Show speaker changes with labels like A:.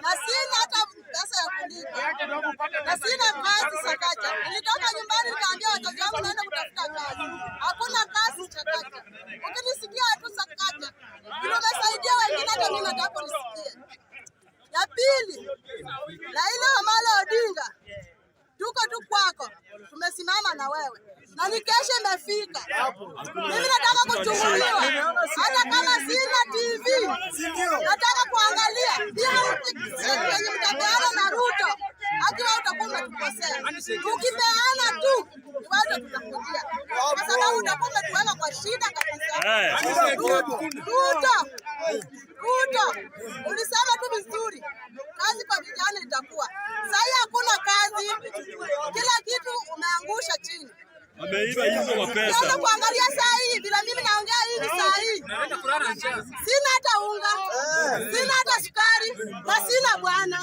A: Na sina hata pesa ya kulipa na sina kazi Sakaja. Nilitoka nyumbani nikaambia wazazi wangu naenda kutafuta kazi, hakuna kazi Sakaja. Ukinisikia tu Sakaja, vile umesaidia wengine, hata mimi nataka unisikie. Ya pili, Raila Amolo Odinga, tuko tu kwako, tumesimama na wewe na ni kesho imefika. Mimi nataka kuchunguliwa, hata kama sina TV, nataka kuangalia hiyo siku yenye mtapeana na Ruto, akiwa utakuwa umetukosea. Ukipeana tu ni wewe tutakujia, kwa sababu utakuwa umetuweka kwa shida kabisa. Ruto, Ruto, ulisema tu vizuri, kazi kwa vijana itakuwa. Sahii hakuna kazi, kila kitu umeangusha chini.
B: Ameiba hizo mapesa.
A: Sasa kuangalia saa hii vile mimi naongea hivi saa hii, sina hata unga, sina hata sukari na sina bwana.